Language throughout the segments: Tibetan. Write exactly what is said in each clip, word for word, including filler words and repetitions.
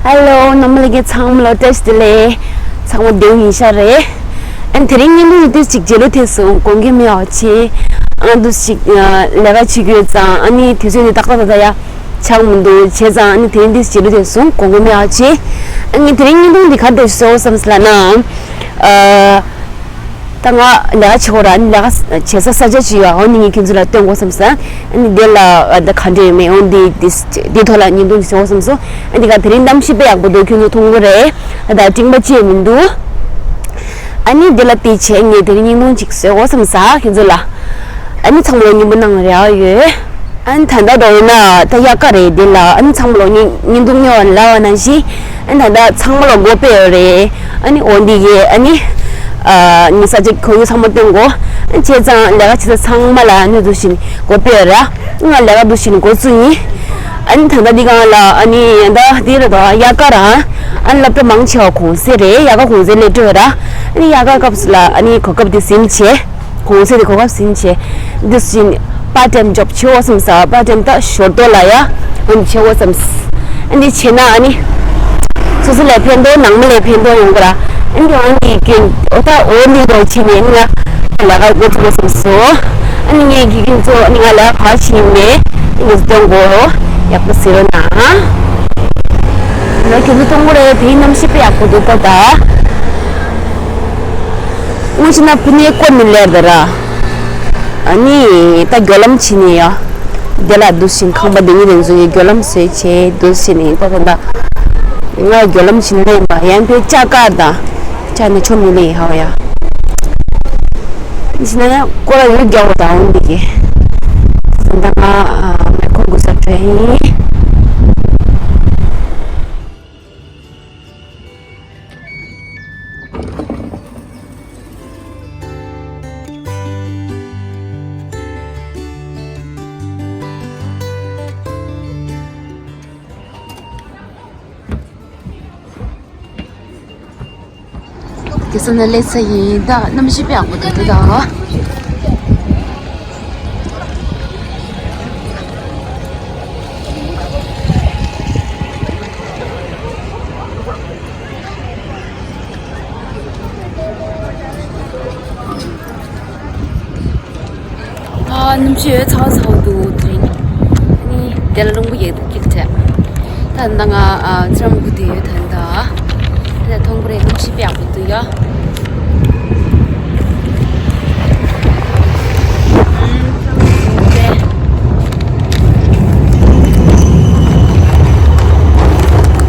ཧེ་ལོ། རྣམ་པ་ལྷན་རྒྱས་ཚང་མ་ལ་བཀྲ་ཤིས་བདེ་ལེགས། ཚང་མ་བདེ་པོ་ཡིན་ཤག་རེད། ཨ་ནི་དེ་རིང་བརྙན་ཐུང་འདི་ཅིག་རྗེས་ལུས་ཐེབས་སོང་། དགོངས་འགལ་མེད་པ་བྱས། ཨ་འདུག་ཅིག་ཨ་ལས་ཀ་བྱེད་ཀྱི་ཡོད་ཙང་། ཨ་ནི་དུས་ཚོད་འདི་ཏག་ཏག་ཏག་ཏག་ཡ་ཆགས་མི་འདུག་བྱས་ཙང་། ཨ་ནི་དེ་རིང་འདི་རྗེས་ལུས་ཐེབས་སོང་། དགོངས་འགལ་མེད་པ་བྱས། ཨ་ནི་དེ་རིང་བརྙན་ཐུང་འདི་ག་རེ་བཟོ་བསམ་སོང་ལབ་ན། ཨ། ད་ང་ལས་ཀ་བྱེད་དགོས་ར། ཨ་ནི་ལས་ཀ་བྱེད་ས་ས་ཆ་ཅིག་ཡོད། འོ་ནི་ངས་ཁྱེད་ཚོ་ལ་སྟོན་དགོས་བསམ་སོང་། ཨ་ནི་དེ་ལ་ཨ་ད་ག་འདྲ་ཡོད་མེད། འོ་འདི་འདི་འདི་ཐོག་ལ་བརྙན་ཐུང་ཅིག་བཟོ་དགོས་བསམ་སོང་། ཨ་ནི་ག་དེ་རིང་གནམ་གཤིས་དཔེ་ཡག་པོ་འདུག་ཁྱེད་ཚོ་མཐོང་གི་རེད། ད་ལྟ་སྤྲིན་པ་ཅི་ཡང་མི་འདུག་ཨ་ནི་དེ་ལ་བལྟས་བྱས་ངས་དེ་རིང་བརྙན་ཐུང་ཅིག་བཟོ་དགོས་བསམ་སོང་ཁྱེད་ཚོ་ལ། ཨ་ནི་ཚང་མ་ལ་སྙན་པོ་གནང་རེ་བ་ཡོད། ཨ་ནི་ད་ལྟ་འགྲོ་ཡིན་ན་ད་དབྱར་ཁ་རེད། འདི་ལ་ཨ་ནི་ཚང་མ་ལོ་ཉིན་ཉིན་དུ་ཉོ་བ་ལ་བ་ནང་བཞིན། ཨ་ནི་ད་ལྟ་ཚང་མ་ལོ་སྒོ་ཕྱེ་ཡོད་རེད། ཨ་ནི་འོ་འདི་གས་ཨ་ནི་ཨ་ངའི་ས་ཆ་ཁོར་ཡུག་ཚང་མ་སྟོན་གོ་ཨ་ནི་བྱས་ཙང་ལས་ཀ་བྱེད་ས་ཚང་མ་ལ་ཨ་ནི་འདུག་བཞིན་སྒོ་ཕྱེ་ཡོད་རེད། ང་ལས་ཀ་འདུག་བཞིན་འགོ་བཙུགས་ཡིན། ཨ་ནི་ད་ལྟ་འདི་གང་ལ་ཨ་ནི་ཡང་ད་འདི་རེད་དོ། དབྱར་ཁ་ར། ཨ་ནི་སློབ་གྲྭ་མང་ཆེ་བ་གུང་སེང་རེད། དབྱར་ཁ་གུང་སེང་སླེབས་འགྲོ་ཡོད་ར། ཨ་ནི་དབྱར་ཁ་སྐབས་སུ་ལ་ཨ་ནི་གོ་སྐབས་འདི་ཟིན་བྱས། གུང་སེང་དེ་གོ་སྐབས་ཟིན་བྱས། འདི་བཞིན་པར་ཊེམ་ཇོབ་བྱེད་དགོས་བསམ་ས། པར་ཊེམ་ད་ཞོར་དོ་ལ་ཡ། འོ་འདི་བྱེད་དགོས་བསམ། ཨ་འདི་བྱས་ན་ཨ་ནི་སོ་སོ་ལ་ཕན་ཐོགས། ནང་མི་ལ་ཕན་ཐོགས་ཡོང་གི་ར། ཨ་འདི་འོ་འདི་གི་འོ་ད་འོ་འདི་རོ་བྱས་ནས་ང་ལས་ཀ་འགོ་ཚུགས་དགོས་བསམ་སོང་། ཨ་ནི་ངས་དགེ་རྒན་ཚོ་ཨ་ནི་ང་ལས་ཀ་ག་བྱེད་ཡིན་མེད་ཨ་འདི་སྟོན་གོ་ཡག་པོ་ཟེར་རོགས་གནང་། ལོ་ཁྱེད་ཚོ་མཐོང་གི་རེད། དེའི་གནམ་གཤིས་དཔེ་ཡག་པོ་འདུག་པ་ད། སྔོན་ཆད་ན་ཕུ་ནུའི་སྐོར་ནས་སླེབས་པ་ར། ཨ་ནི་ད་རྒྱུ་ལམ་ཕྱིན་ནས་ཡ། དེ་ལ་འདུག་བཞིན་ཁང་པ་འདི་ཉིད་ལ་འཛུལ་ཡི་རྒྱུ་ལམ་བཟོས་བྱས་འདུག་བཞིན་ཡིན་པ་ད། ད་ང་རྒྱུ་ལམ་ཕྱིན་ནས་ཡིན་པ་ཡང་ཕའི་ལྕགས་དཀར་དང་ལྕགས་ནས་ཆོ་མི་ལེ་ཡིན་ཧ་བ་ཡ། འདི་ཕྱིན་ན་ཡང་སྐོར་ར་ཡོད་རྒྱ་བོ་དང་འོང་འདི་གི། ད་ང་མེ་འཁོར་འགོ་ས་འཕྲོད་ཡིན། དེ་ས་ན་ལས་ས་ཡིན་ད། གནམ་གཤིས་དཔེ་ཡག་པོ་འདུག་དེ་ད། ཨ་གནམ་གཤིས་ཚ་བ་ཚ་བོ་འདུག་དེ་རིང་། ཨ་ནི་དེ་ལ་རླུང་བུ་ཡག་འདུག་སྐད་ཆ། ད་ད་ང་ཨ་ཚུར་མ་སྒུག་དུ་ཡོད་ད་ད། ད་མཐོང་གི་རེད། གནམ་གཤིས་དཔེ་ཡག་པོ་འདུག་ཡ།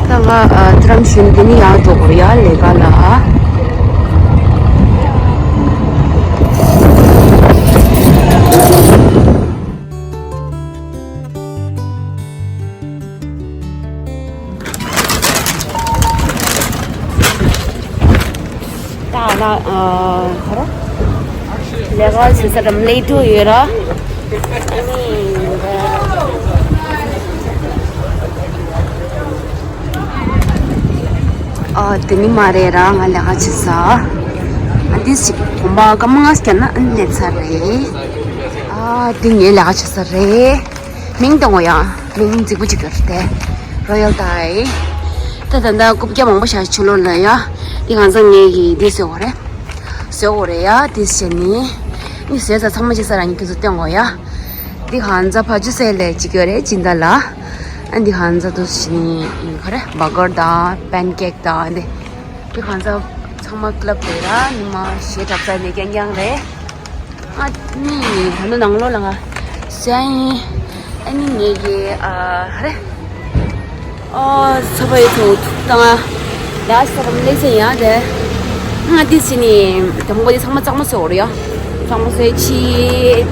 ད་ང་ཨ་ཚུར་རམ་ཞུན་དེ་ནི་ཡང་འགྲོ་དགོས་ཡ་ལས་ཀ་ལ། ད་ང་ཨ་ཁ་ར་ལས་ཀ་བྱེད་ས་རམ་ལེ་ཏུ་ཡོད་ར། ཨ་དེ་ནི་མ་རེད་ར། ང་ལས་ཀ་བྱེད་ས། ཨ་འདི་ཞིག་གོམ་པ་སྐར་མ་ལྔ་བརྒྱབ་ན་ཨ་ནི་སླེབས་ཚར་རེད། ཨ་འདི་ངའི་ལས་ཀ་བྱེད་ས་རེད། མིང་དང་པོ་ཡང་མིང་རྫིག་པོ་ཅིག་ཡོད་རེད་དེ། རོ་ཡལ་ཏའི། ད་ད་ལྟ་རྐུབ་བཀྱག་མང་པོ་བཞག་ཕྱི་ལོགས་ལ་ཡ། འདི་གང་ཚང་ངས་ཀྱིས་འདི་བཟོས་པ་རེད། བཟོས་པ་རེད་ཡ། འདི་བྱས་ནི། ནི་བཟོས་ཚར་ཚང་མ་ཅིག་ས་རང་ཉིད་ཁྱོད་ཚོ་སྟོན་དགོས་ཡ། འདི་གང་ཚང་ཕ་ཆུ་སེ་ལས་ཅིག་ཡོད་རེད་སྦྱིན་བདག་ལ། ཨ་འདི་གང་ཚང་དུ་བྱས་ནི་ག་རེ་བྷར་གར་དང་པན་ཀེག་དང་འདི། འདི་གང་ཚང་ཚང་མ་ཀླབ་རེད་ར། ཉི་མ་ཞེ་དྲག་ཚར་ནས་རྐྱང་རྐྱང་རེད། ཨ་ནི་ད་ནི་ནང་ལོགས་ལ་ང་ཟ་ཡིན། ཨ་ནི་ངེད་ཀྱི་ཨ་ཧ་རེ། ཨོ་ཚ་བའི་ཚོ་ཐུག་དང་ང་ལ་ས་རམ་ལེ་ས་ཡང་རེད། ང་དེ་ཕྱི་ནས་དང་པོ་དེ་ཚང་མ་གཙང་མ་བཟོ་རེད་ཡ། གཙང་མ་བཟོས་ཕྱི་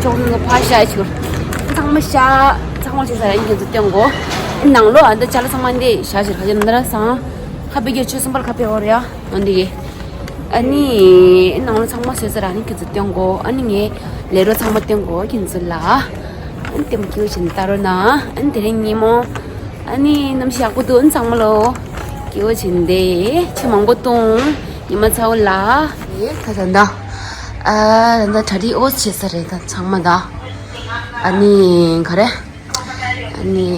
ཅོག་ནང་ཕར་བཞག་ཆུ། གཙང་མ་བཞག་གཙང་མ་བྱས་ས་ཡང་ཁྱེད་ཚོ་སྟོན་གོ་ནང་ལོགས་ཨ་འདི་ཅ་ལག་ཚང་མ་འདི་བཞག་ཕྱིར་ཁ་ཅིག་འདི་ར་སང་ཁ་པེ་གྱོ་ཆུ་གསུམ་པར་ཁ་པེ་འོ་རེད་ཡ། འོ་འདི་གི། ཨ་ནི་ནང་ལོ་ཚང་མ་བཟོས་ཚར། ཨ་ནི་ཁྱེད་ཚོ་སྟོན་གོ་ཨ་ནི་ངས་ལས་རོགས་ཚང་མ་སྟོན་གོ་ཁྱེད་ཚོ་ལ། ཨ་ནི་ལྟད་མོ་སྐྱིད་པོ་བྱས་ནས་ལྟ་རོགས་གནང་། ཨ་ནི་དེ་རིང་ཉིན་མོ། ཨ་ནི་གནམ་གཤིས་ཡག་པོ་འདུག་ཨ་ནི་ཚང་མ་ལོ། སྐྱིད་པོ་བྱས་ནས་བསྡད། ཆུ་མང་པོ་བཏུང་། ཉི་མ་ཚ་བོ་ལ། ཨེ་ད་ད་ད། ཨ་ད་ད་གྲ་སྒྲིག་འོ་བྱས་ཚར་རེད་ད་ཚང་མ་ད། ཨ་ནི་ག་རེ། ཨ་ནི་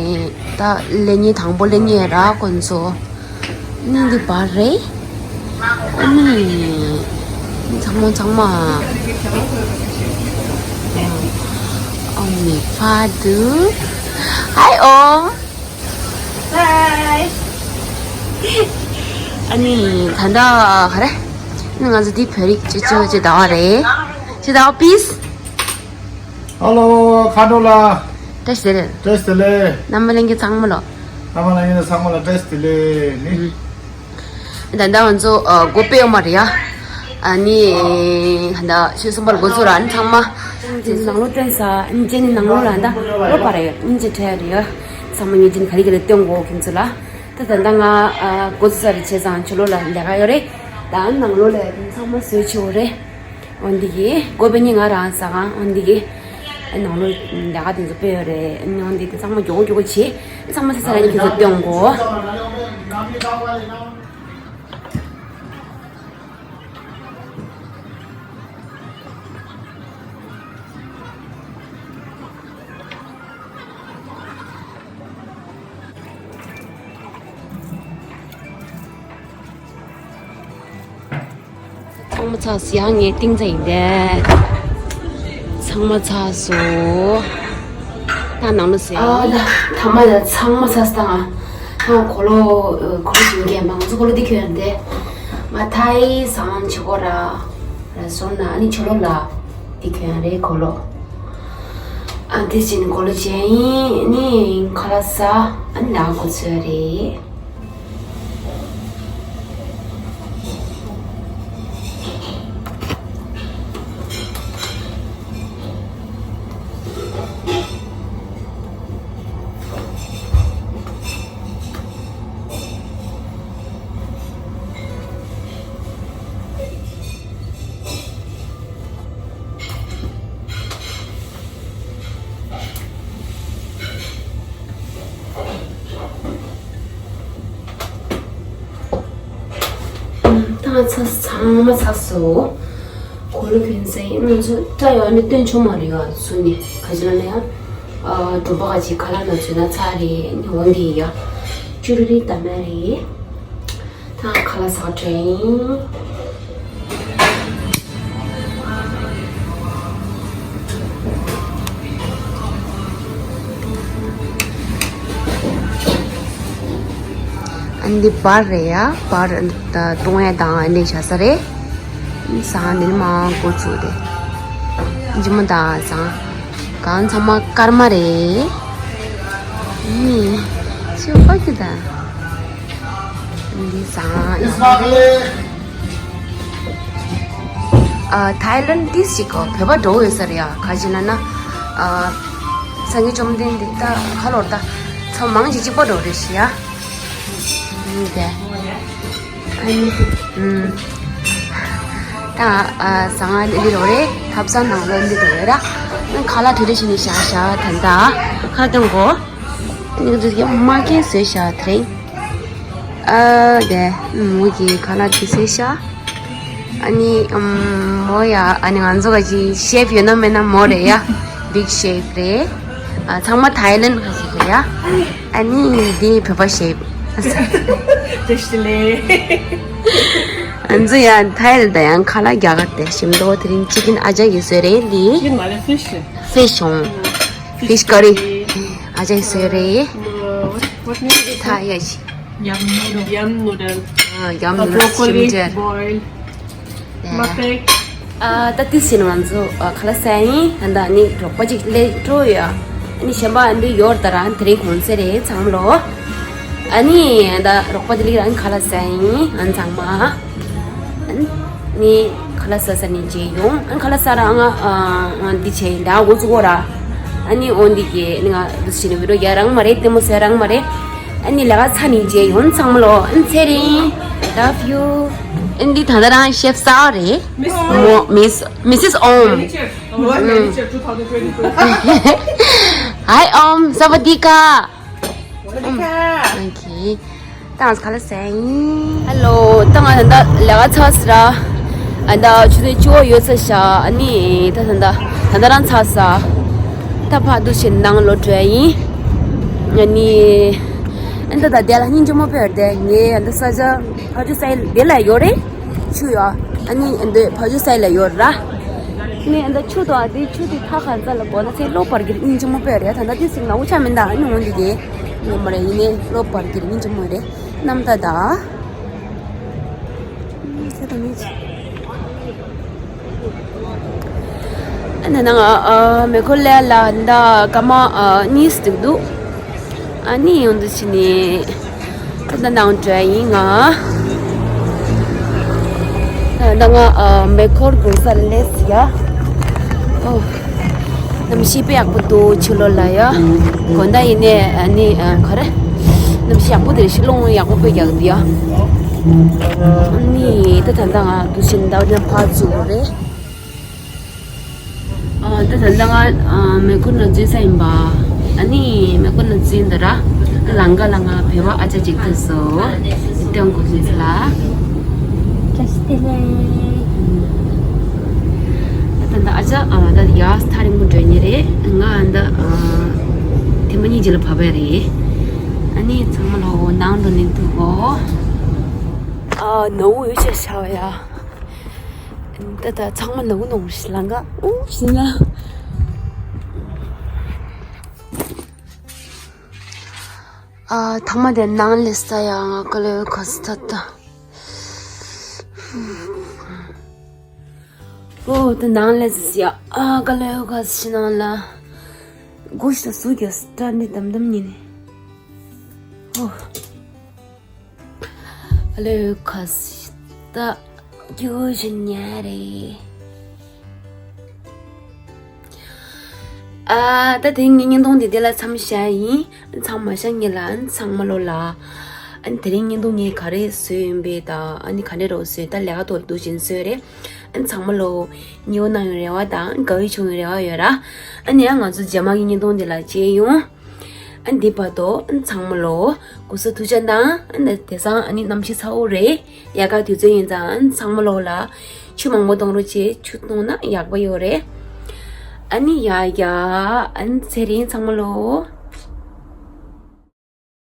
ད་ལས་ཉིན་དང་པོ་ལས་ཉིན་ར་ཁོང་ཚོ། ནི་འདི་བར་རེད། ཨ་ནི། ཚང་མ་ཚང་མ། ཨ་ནི་ཕ་དུ། ཧའི་ཨོ། ཧའི། ཨ་ནི་ད་ལྟ་ག་རེ། ཨ་ནི་ང་ཚོ་འདི་བོད་རིགས་སྤྱི་ཚོགས་ཀྱི་ཟླ་བ་རེད། ཅི་ཟླ་བ་པིས། ཧ་ལོ། ཁ་དྲོ་ལ། བཀྲ་ཤིས་བདེ་ལེགས། བཀྲ་ཤིས་བདེ་ལེགས། རྣམ་པ་ལྷན་རྒྱས་ཚང་མ་ལོ། རྣམ་པ་ལྷན་རྒྱས་ཚང་མ་ལ་བཀྲ་ཤིས་བདེ་ལེགས་ནི། ད་ལྟ་ང་ཚོ་ཨ་སྒོ་ཕྱེ་ཡོད་མ་རེད་ཡ། ཨ་ནི་ད་ལྟ་ཆུ་ཚོད་གསུམ་པར་འགོ་ཚུགས་ར། ཨ་ནི་ཚང་མ་ནང་ལོགས་ཐོན་ས། ཨ་ནི་རྗེས་ནི་ནང་ལོགས་ལ་ད་ལོག་པ་རེད། ཨ་ནི་རྗེས་ཁྲལ་རེད་ཡ། ཚང་མ་ངེད་ཀྱིས་ག་རེ་ག་རེ་སྟོན་དགོས་ཁྱེད་ཚོ་ལ། ད་ད་ལྟ་ང་ཨ་སྒོ་ཚུགས་ས་རེད། བྱས་ཙང་ཕྱི་ལོགས་ལ་ལས་ཀ་ཡོད་རེད། ད་ཨ་ནི་ནང་ལོགས་ལ་ཚང་མ་བཟོས་ཆོག་རེད། འོན་ཏེ་གི་སྒོ་ཕྱེ་ནི་ང་རང་ཟ་གང་། འོན་ཏེ་གི་ནང་ལོགས་ལས་ཀ་དེ་ཚོ་སྤེལ་ཡོད་རེད། འོན་ཏེ་གི་ཚང་མ་མགྱོགས་མགྱོགས་བྱེད། ཚང་མ་ཚ་ཚ་ར་ནི་ཁྱེད་ཚོ་སྟོན་གོ། ཚང་མ་ཚར་སོང་ཡ། ངས་བཏིང་ཚར་ཡིན་ཏེ། ཚང་མ་ཚར་སོང་། ད་ནང་ལོགས་ཟེར། ཨ་ད་ཐ་མ་ད་ཚང་མ་ཚར་སོང་། ང་གོས་ལོག་གོས་ལོག་ཞིམ་གྱི་མང་ཚོ་གོས་ལོག་འདི་གྱོན་ཡོད་ཏེ། ང་ཐའི་སང་ཆུ་གོ་ར་ར་སོང་ན། ཨ་ནི་ཆུ་ལོག་ལ་འདི་གྱོན་རེད་གོས་ལོག། ཨ་འདི་ཕྱིན་གོས་ལོག་ཅན་ཡིན། ཨ་ནི་ཁ་ལག་ཟ། ཨ་ནི་ལག་གོས་ཚོས་རེད། ད་ང་ཚོ་ཚང་མ་ཚར་སོང་། གོས་ལོག་གྱོན་ས་ཡིན། ང་ཚོ་ད་ཡོང་ནས་སྟོན་ཆོག་མ་རེད་ཡ། ཚུར་ནས་ག་ཅི་ལ་ན་ཡ། ཨ་དྲོ་པ་ག་ཅིག་ཁ་ལག་ན་ཚོད་ན་ཚར་རེད། ནི་འོན་ཏེ་ཡ། ཅུ་རི་རི་ད་མ་རེད། ད་ཁ་ལག་ཟ་དྲན། ཨ་འདི་བར་རེད་ཡ། བར་ད་བཏུང་ཡ་དང་ཨ་འདི་བྱ་ས་རེད། ཟ་འདི་ནི་མང་གོ་ཚུགས་ཏེ། ཇི་མ་ད་ཟ། གང་ཚང་མ་སྐར་མ་རེད། ཨི་ཤི་ཧོ་ཀི་ད། འདི་ཟ། ཨ་ཐའི་ལན་ཏིས་ཅིག་གོ་བོད་པ་འགྲོ་ཡོད་ས་རེད་ཡ། ག་ཅི་ལ་ན། ཨ་སངས་རྒྱས་བཅོམ་ལྡན་འདས་ད་ཁ་ལོར་ད་ཚོ་མང་ཅིག་གཅིག་པ་འགྲོ་རེད་ཤི་ཡ། ཨ་ནི། ཨུམ། ད་ཨ་ཟ་ང་འདི་རོ་རེད། ཐབ་ཚང་ནང་ལོ་འདི་རོ་རེད་ར། ཁ་ལག་དུས་དེ་བཞིན་ནི་ཤ་ཤ་ད་ད་ཁ་སྟོན་གོ། ཨ་ནི་འདི་ཡོ་མ་ཁེ་བཟོས་ཤ་དེ་རིང་། ཨ་དེ་མོ་གི་ཁ་ལག་དེ་བཟོས་ཤ། ཨ་ནི་ཨམ་མོ་ཡ། ཨ་ནི་ང་ཚོ་ག་ཅི་ཤེབ་ཡོད་ན་མེད་ན་མོ་རེད་ཡ། བིག་ཤེབ་རེད། ཨ་ཚང་མ་ཐའི་ལན་ག་ཅི་རེད་ཡ། ཨ་ནི་འདི་བོད་པ་ཤེབ། བཀྲ་ཤིས་བདེ་ལེགས། ཨ་ཚོ་ཡ་ཐའི་ལན་ད་ཡང་ཁ་ལག་རྒྱ་གར་དེ་ཞིམ་མདོག་དེ་རིང་ཅི་ཀིན་ཨ་ཅག་གིས་བཟོས་རེད་འདི། ཡིན་མ་ལེ་ཕིཤ། ཕིཤ་བྱུང་། ཕིཤ་ཀ་རི། ཨ་ཅག་གིས་བཟོས་རེད། ད་ཡ་ཤི། Yam noodle. Yam noodle. ཨ་ཡམ་ནུ་ཌལ་སི་ཞིམ་ཅེ། Broccoli boiled. ཡ། ཨ་ད་ཏི་སི་ནི་ང་ཚོ་ཨ་ཁ་ལག་ཟ་ཡིན། ཨ་ད་ནི་རོགས་པ་ཅིག་སླེབས་འགྲོ་ཡོད། ཨ་ནི་གཞན་པ་ཨ་འདི་ཡོར་ད་རང་དེ་རིང་གུང་སེང་རེད་ཚང་མ་ལོ། ཨ་ནི་ཨ་ད་རོགས་པ་དེ་ལིག་རང་ཁ་ལག་ཟ་ཡིན་ཨ་ཚང་མ། ཨ་ནི་ཁ་ལག་ཟ་ས་ནི་མཇལ་ཡོང་། ཨ་ཁ་ལག་ཟ་ར་ང་ཨ་ང་འདི་བྱས་ཡིན་ད་འགོ་ཚུགས་གོ་ར། ཨ་ནི་འོ་འདི་གི་ཨ་ནི་ང་འདི་བྱས་ནི་བི་རོ་ཡ་རང་མ་རེད། ལྟད་མོ་ཟེར་རང་མ་རེད། ཨ་ནི་ལས་ཀ་ཚ་ནི་མཇལ་ཡོང་ཚང་མ་ལོ། ཨ་ནི་ཚེ་རིང་། Love you. ཨ་ནི་འདི་ད་ལྟ་རང་ཤེབ་གསར་པ་རེད། Miss མོ་Om. Miss Missus Om. Manager. What manager two thousand twenty-two? Hi Om. Sawadika. Sawadika. Okay. ད་ང་ཚོ་ཁ་ལག་ཟ་ཡིན། ཧེ་ལོ། ད་ང་ད་ལྟ་ལས་ཀ་ཚར་སོང་ར། ཨ་ད་ཆུ་ཚོད་བཅུ་ཡོལ་ཚར་ཤག་ཨ་ནི་ད་ད་ད་ད་ད་རང་ཚར་སོང་། ད་ཕར་འདུག་བྱས་ནང་ལོག་འགྲོ་ཡ་ཡིན། ཨ་ནི། ཨ་ད་ད་དེ་ལ་སྙིང་རྗེ་མོ་དཔེ་རེད་དེ། ངའི་ཨ་ད་ས་ཆ་ཕ་ཇོ་སའི་དེ་ལ་ཡོད་རེད། ཆུ་ཡོད། ཨ་ནི་ཨ་ད་ཕ་ཇོ་སའི་ལ་ཡོད་ར། ཨ་ནི་ཨ་ད་ཆུ་དང་དེ་ཆུ་དེ་ཐག་ག་ཚ་ལ་གོ་ན་ཚེ་གློ་བར་གྱི་སྙིང་རྗེ་མོ་དཔེ་རེད། ད་ད་དེ་སིང་ན་འུ་ཆ་མིན་ད། ཨ་ནི་འོན་ཏེ་དེ་ངོ་མ་རེད། ཡིན་ནའི་གློ་བར་གྱི་སྙིང་རྗེ་མོ་རེད། གནམ་ད་ད། ཨ་ནི་ནང་ཨ་མེ་ཁོ་ལེ་ལ་འདི་སྐར་མ་ཨ་གཉིས་ཙམ་འདུག་ཨ་ནི་ཡོང་དུ་ཕྱིན་ནས་ད་ནང་འགྲོ་ཡ་ཡིན་ང་། ད་ང་ཨ་མེ་ཁོར་གུང་ས་ལ་སླེབས་ཡ། ཨོ། གནམ་གཤིས་དཔེ་ཡག་པོ་འདུག་ཕྱི་ལོགས་ལ་ཡ། དགོང་དག་ཡིན་ནའི་ཨ་ནི་ཨ་ག་རེ། གནམ་གཤིས་ཡག་པོ་དེ་རེད། ཕྱི་ལོགས་ཡག་པོ་དཔེ་རྒྱག་འདུག་ཡ། ཨ་ནི་ད་ད་ལྟ་ང་འདུག་ཕྱིན་ད་ཕར་ཚུར་རེད། ཨ་ད་ད་ལྟ་ང་ཨ་མེ་ཁོ་ན་འཛུལ་ས་ཡིན་པ། ཨ་ནི་མེ་ཁོ་ན་འཛུལ་འདི་ར། ལམ་ཁ་ལ་ང་བོད་པ་ཨ་ཅག་ཅིག་ཐུག་སོང་། སྟོན་དགོས་ཟེར་ལ། བཀྲ་ཤིས་བདེ་ལེགས། ད་ད་ཨ་ཅག་ཨ་ད་ཡ་ཐག་རིང་པོ་འགྲོ་ཉེ་རེད། ང་ཨ་ད་ཨ་ཐེངས་མ་གཉིས་རྗེས་ལ་བབས་པ་རེད། ཨ་ནི་ཚང་མ་ལོ་ནང་དུ་ནས་འདུག་གོ། ཨ་ནོ་འུ་ཅག་ཤ་བ་ཡ། ད་ད་ཚང་མ་ནོ་ནོ་ཞིག་ལང་ག་འུ་ཞིག་ལ། ཨ་ཐང་མ་དེ་ནང་ལས་ས་ཡ་ང་ཀ་ལོ་ཁ་སི་ཐ་ཐ། ཨོ་དེ་ནང་ལས་ས་ཡ་ཨ་ཀ་ལོ་ཁ་སི་ནང་ལ། གོ་ཤི་ད་སུ་གི་སི་ཏྲ་འདི་དམ་དམ་ཉིན་ནི། ཨོ། ཀ་ལོ་ཁ་སི་ད་ཀྱུ་ཞིན་ཉ་རེད། ཨ་ད་དེ་ངའི་བརྙན་ཐུང་འདི་དེ་ལ་མཚམས་བཞག་ཡིན། ཚང་མ་ཤ་ཉེ་ལ་ཚང་མ་ལོ་ལ། ཨ་ནི་དེ་རིང་བརྙན་ཐུང་ངས་ག་རེ་བཟོས་ཡིན་པས་དང་ཨ་ནི་ག་འདྲ་རོ་བཟོས་ད་ལས་ཀ་ཐོག་འདུག་བཞིན་བཟོས་རེད། ཨ་ནི་ཚང་མ་ལོ་ཉེ་བོ་གནང་ཡོང་རེ་བ་དང་དགའ་བའི་བྱུང་ཡོང་རེ་བ་ཡོད་ར། ཨ་ནི་ཡང་ང་ཚོ་རྗེས་མ་གི་བརྙན་ཐུང་འདི་ལ་མཇལ་ཡོང་། ཨ་ནི་འདི་བར་དུ་ཨ་ནི་ཚང་མ་ལོ་སྐུ་གཟུགས་ཐུགས་ཅག་དང་ཨ་ནི་དེང་སང་ཨ་ནི་གནམ་གཤིས་ཚ་བོ་རེད། དབྱར་ཁ་དུས་ཚོད་ཡིན་ཙང་ཨ་ནི་ཚང་མ་ལོ་ལ་ཆུ་མང་པོ་གཏོང་རོགས་བྱེད། ཆུ་བཏུང་ན་ཡག་པོ་ཡོད་རེད། ཨ་ནི་ཡ་ཡ་ཨ་ནི་ཚེ་རིང་ཚང་མ་ལོ།